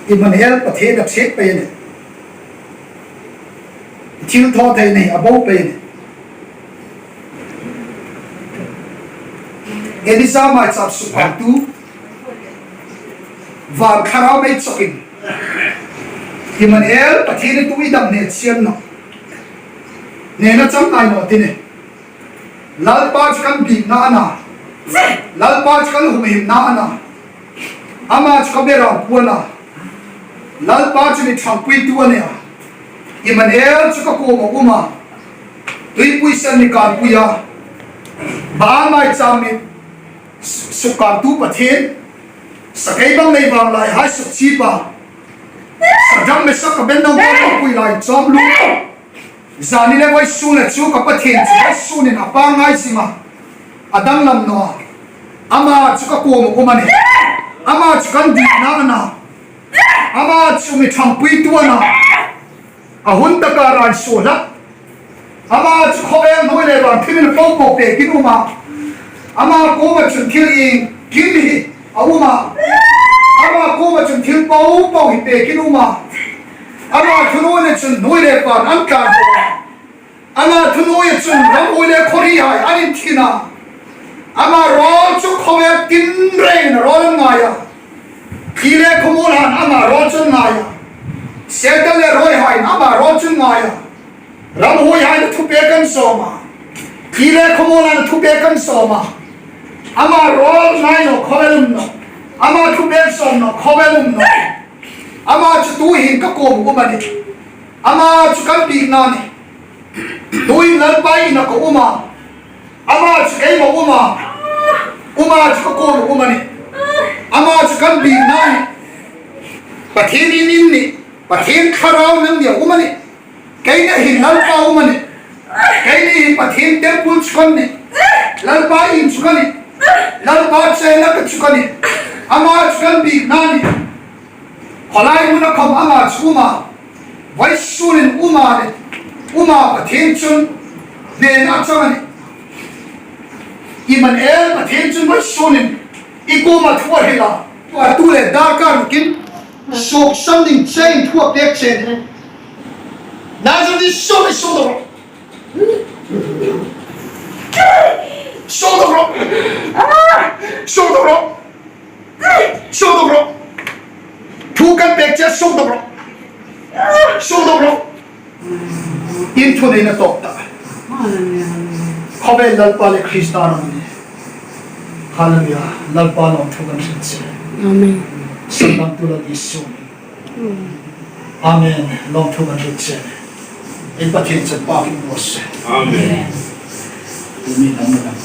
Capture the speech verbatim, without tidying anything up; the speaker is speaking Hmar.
Immanuel Pathien a ṭhe pei a nih. Thilthawtheina a bo pei a nih. Elija maicham sukkartu, van thlarau mei chawkin, Immanuel Pathien tu i dam hne chieng naw. Nena chang ngai naw ti nih. Lalpa chu kan bikna a na. Lalpa chu kan humhimna a na. Ama chu ka berâmpu a na. Lalpa chu mi ṭhangpuitu a nih. Immanuel chu ka kuoma um a. Tuipui san mi kânpui a. Van maicham mi sukkartu Pathien. Sakeibang nei vang lai hai sukchipa. Sadam Mesak Abednego pui lai chawm lu. Zani le vawisun le chu ka Pathien chu vawisun in a pangngai zing a. A danglam naw a. Ama chu ka kuoma um a nih. Ama chu kan bikna a na. Ama chu mi ṭhangpuitu a na. A hun taka rai suo hlak. Ama chu khawvel hnuoi le van thimin po po pekin um a. Ama kuoma chun thil iengkim hi a um a. Ama kuoma chun thil po po hi pekin um a. Ama thuhnuoia chun hnuoi le van an tlan a. Ama thuhnuoia chun ramhuoi le khawhrihai an inthin a. Ama rawl chu khawvel tinrengin rawl an ngai a. Thli le khawmuolhaiin ama rawl chu an ngai a. Setan le rawihaiin ama rawl chu an ngai a. Ramhuoihaiin thupêk an sawm a. Thli le khawmuolhaiin thupêk an sawm a. Ama rawl ngai naw khawvel um naw. Ama thupêk sawm naw khawvel um naw. Ama chu tuhin ka kuoma um a nih. Ama chu kan bikna a nih. Tuhin Lalpa inah ka um a. Ama chu keima um a. Ama chu ka kuoma um a nih. Ama chu kan bikna a nih. Pathien in in nih. Pathien thlarau nangnia um a nih. Keini hin Lalpa um a nih. Keini hin Pathien temple chu ka nih. Lalpa in chu ka nih. Lalpa chena ka chu ka nih. Ama chu kan bikna a nih. Khawlai hmuna khawm ama chu um a. Vawisun in um a nih. Um a, Pathien chun hnena a chang a nih. Immanuel Pathien chun vawisun in i kuoma thu a hril a. A tu le darkar kin suok san ding chein thu a pêk che a nih. Nazareth Isu, Isu dawk rawh. Suok dawk rawh. Suok dawk rawh. Suok dawk rawh. Thu kan pêk che, suok dawk rawh. Suok dawk rawh. In thuneina tawp ta. Khawvel Lalpa le Krista ram ni. Hallelujah. Lalpa lawmthu kan hril che. Amen. Sandamtu Lal Isu. Amen. Lawmthu kan hril che. Ei Pathien chu pakin ro se. Amen. Mi lam lam.